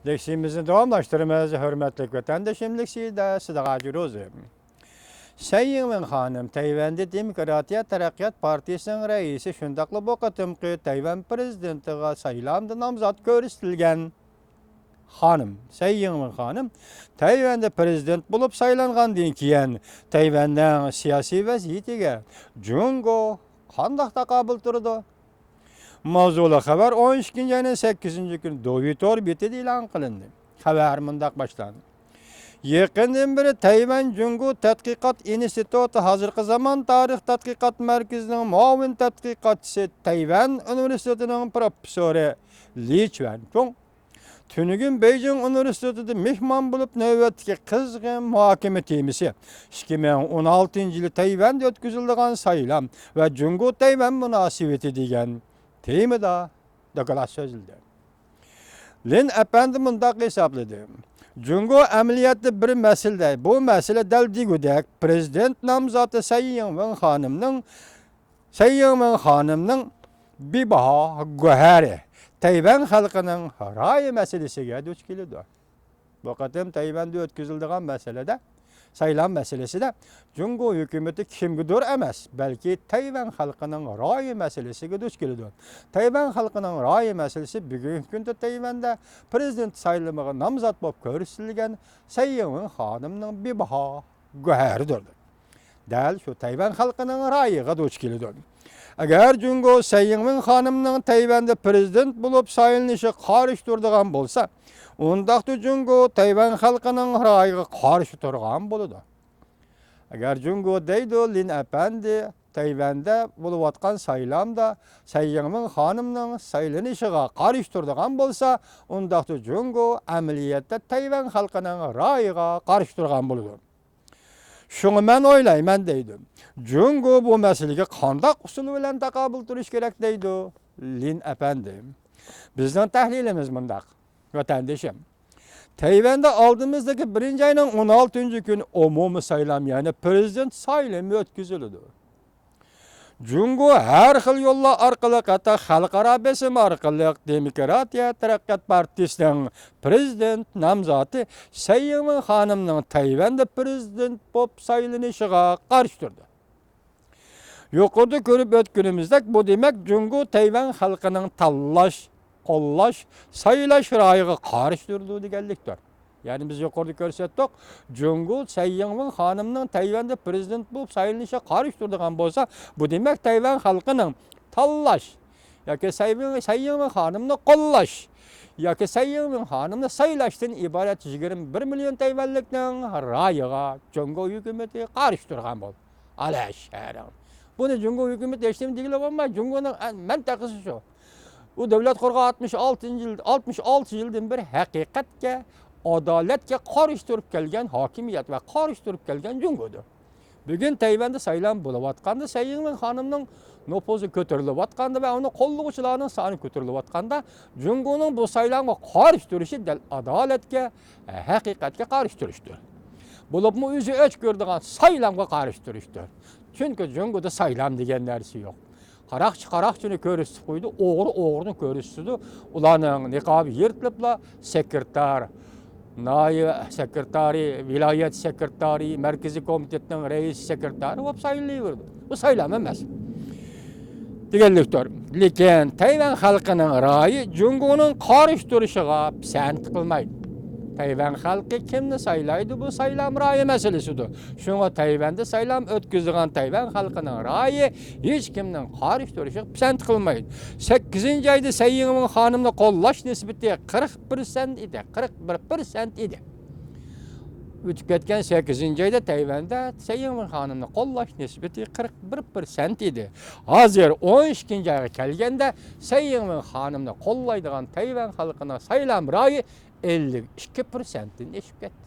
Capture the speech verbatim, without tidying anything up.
لېكسىيىمىزنى داۋاملاشتۇرىمىز. ھۆرمەتلىك ۋەتەندىشىم، لېكسىيىدە سىدىغاجى روزى. سەي يىڭۋېن خانىم تەيۋەندە دېموكراتىيە تەرەققىيات پارتىيىسىنىڭ رەئىسى، شۇنداقلا بۇ قېتىمقى تەيۋەن پىرېزىدېنتىغا سايلامدا نامزات كۆرسىتىلگەن خانىم. سەي يىڭۋېن خانىم تەيۋەندە پىرېزىدېنت بولۇپ سايلانغاندىن كېيىن، تەيۋەننىڭ سىياسىي ۋەزىيىتىگە جۇڭگو قانداق تاقابىل تۇرىدۇ؟ ماۋزۇلۇق خەۋەر ئون ئىككىنچى ئاينىڭ سەككىزىنچى كۈنى دوۋى تور بېتىدە ئېلان قىلىندى. خەۋەر مۇنداق باشلاندى. يېقىندىن بېرى تەيۋەن جۇڭگو تەتقىقات ئىنستىتۇتى ھازىرقى زامان تارىخ تەتقىقات مەركىزىنىڭ مۇئاۋىن تەتقىقاتچىسى، تەيۋەن ئۇنىۋېرسىتېتىنىڭ پروفېسسورى لى چۈەنچۇڭ تۈنۈگۈن بېيجىڭ ئۇنىۋېرسىتېتىدا مېھمان بولۇپ، نۆۋەتتىكى قىزغىن مۇھاكىمە تېمىسى ئىككى مىڭ ئون ئالتىنچى يىلى تەيۋەندە ئۆتكۈزۈلىدىغان سايلام ۋە جۇڭگو تەيۋەن مۇناسىۋىتى دېگەن تېمىدا دوكلات سۆزلىدى. لىن ئەپەندى مۇنداق ھېسابلىدى، جۇڭگو ئەمەلىيەتتە بىر مەسىلىدە، بۇ مەسىلە دەل دېگۈدەك پىرېزىدېنت نامزاتى سەي يىڭۋېن خانىمنىڭ سەي يىڭۋېن خانىمنىڭ بىباھا گۆھەرى، تەيۋەن خەلقىنىڭ رايى مەسىلىسىگە دۇچ كېلىدۇ. بۇ قېتىم تەيۋەندە ئۆتكۈزۈلىدىغان مەسىلىدە، سايلام مەسىلىسىدە جۇڭگو ھۆكۈمىتى كىمگىدۇر ئەمەس، بەلكى تەيۋەن خەلقىنىڭ رايى مەسىلىسىگە دۇچ كېلىدۇ. تەيۋەن خەلقىنىڭ رايى مەسىلىسى بۈگۈنكى كۈندە تەيۋەندە پىرېزىدېنت سايلىمىغا نامزات بولۇپ كۆرسىتىلگەن سەي يىڭۋېن خانىمنىڭ بىباھا گۆھەردۇر. دەل شۇ تەيۋەن خەلقىنىڭ رايىغا دۇچ كېلىدۇ. ئەگەر جۇڭگو سەي يىڭۋېن خانىمنىڭ تەيۋەندە پىرېزىدېنت بولۇپ سايلىنىشىغا قارشى تۇرىدىغان بولسا، ئۇنداقتا جۇڭگو تەيۋەن خەلقىنىڭ رايىغا قارشى تۇرغان بولىدۇ. ئەگەر جۇڭگو دەيدۇ، لىن ئەپەندى تەيۋەندە بولۇۋاتقان سايلامدا سەي يىڭۋېن خانىمنىڭ سايلىنىشىغا قارشى تۇرىدىغان بولسا، ئۇنداقتا جۇڭگو ئەمەلىيەتتە تەيۋەن خەلقىنىڭ رايىغا قارشى تۇرغان بولىدۇ. شۇڭا مەن ئويلايمەن دەيدۇ. جۇڭگو بۇ مەسىلىگە قانداق ئۇسۇل بىلەن تاقابىل تۇرۇش كېرەك دەيدۇ لىن ئەپەندى. بىزنىڭ تەھلىلىمىز مۇنداق، ۋەتەندىشىم. تەيۋەندە ئالدىمىزدىكى بىرىنچى ئاينىڭ ئون ئالتىنچى كۈنى ئومۇمىي سايلام، يەنى پىرېزىدېنت سايلىمى ئۆتكۈزۈلىدۇ. جۇڭگو ھەر خىل يوللار ئارقىلىق، ھەتتا خەلقئارا بېسىم ئارقىلىق دېموكراتىيە تەرەققىيات پارتىيىسىنىڭ پىرېزىدېنت نامزاتى سەي يىڭۋېن خانىمنىڭ تەيۋەندە پىرېزىدېنت بولۇپ سايلىنىشىغا قارشى تۇردى. يۇقىرىدا كۆرۈپ ئۆتكىنىمىزدەك، بۇ دېمەك جۇڭگو تەيۋەن خەلقىنىڭ تاللاش، قوللاش، سايلاش رايىغا قارشى تۇرىدۇ دېگەنلىكتۇر. يەنى بىز يۇقىرىدا كۆرسەتتۇق، جۇڭگو سەي يىڭۋېن خانىمنىڭ تەيۋەندە پىرېزىدېنت بولۇپ سايلىنىشىغا قارشى تۇرىدىغان بولسا، بۇ دېمەك تەيۋەن خەلقىنىڭ تاللاش ياكى سەي يىڭ-، سەي يىڭۋېن خانىمنى قوللاش ياكى سەي يىڭۋېن خانىمنى سايلاشتىن ئىبارەت يىگىرمە بىر مىليون تەيۋەنلىكنىڭ رايىغا جۇڭگو ھۆكۈمىتى قارشى تۇرغان بولدى. ئالا شەرىڭ. بۇنى جۇڭگو ھۆكۈمىتى ھېچنېمە دېگىلى بولمايدۇ. جۇڭگونىڭ ئە-، مەنتىقىسى شۇ. ئۇ دۆلەت قۇرغان ئاتمىش ئالتىنچى يىل، ئاتمىش ئالتە يىلدىن بېرى ھەقىقەتكە، ئادالەتكە قارشى تۇرۇپ كەلگەن ھاكىمىيەت ۋە قارشى تۇرۇپ كەلگەن جۇڭگودۇر. بۈگۈن تەيۋەندە سايلام بولۇۋاتقاندا، سەي يىڭۋېن خانىمنىڭ نوپۇزى كۆتۈرۈلۈۋاتقاندا ۋە ئۇنى قوللىغۇچىلارنىڭ سانى كۆتۈرۈلۈۋاتقاندا، جۇڭگونىڭ بۇ سايلامغا قارشى تۇرۇشى دەل ئادالەتكە، ھەقىقەتكە قارشى تۇرۇشتۇر. بولۇپمۇ ئۆزى ئۆچ كۆرىدىغان سايلامغا قارشى تۇرۇشتۇر. چۈنكى جۇڭگودا سايلام دېگەن نەرسە يوق. قاراقچى قاراقچىنى كۆرسىتىپ قويىدۇ، ئوغرى ئوغرىنى كۆرسىتىدۇ. ئۇلارنىڭ نىقابى يىرتىلىپلا، سېكرېتار، ناھىيە سېكرېتارى، ۋىلايەت سېكرېتارى، مەركىزىي كومىتېتنىڭ رەئىسى سېكرېتارى بولۇپ سايلىنىۋېرىدۇ. بۇ سايلام ئەمەس دېگەنلىكتۇر. لېكىن تەيۋەن خەلقىنىڭ رايى جۇڭگونىڭ قارشى تۇرۇشىغا پىسەنت قىلمايدۇ. تەيۋەن خەلقى كىمنى سايلايدۇ، بۇ سايلام رايى مەسىلىسىدۇر. شۇڭا تەيۋەندە سايلام ئۆتكۈزىدىغان تەيۋەن خەلقىنىڭ رايى ھېچكىمنىڭ قارشى تۇرۇشىغا پىسەنت قىلمايدۇ. سەككىزىنچى ئايدا سەي يىڭۋېن خانىمنى قوللاش نىسبىتى قىرىق پىرسەنت ئىدى، قىرىق بىر پىرسەنت ئىدى. ئۆتۈپ كەتكەن سەككىزىنچى ئايدا تەيۋەندە سەي يىڭۋېن خانىمنى قوللاش نىسبىتى قىرىق بىر پىرسەنت ئىدى. ھازىر ئون ئىككىنچى ئايغا كەلگەندە سەي يىڭۋېن خانىمنى قوللايدىغان تەيۋەن خەلقىنىڭ سايلام رايى ئەللىك ئىككى پىرسەنتتىن ئېشىپ كەتتى.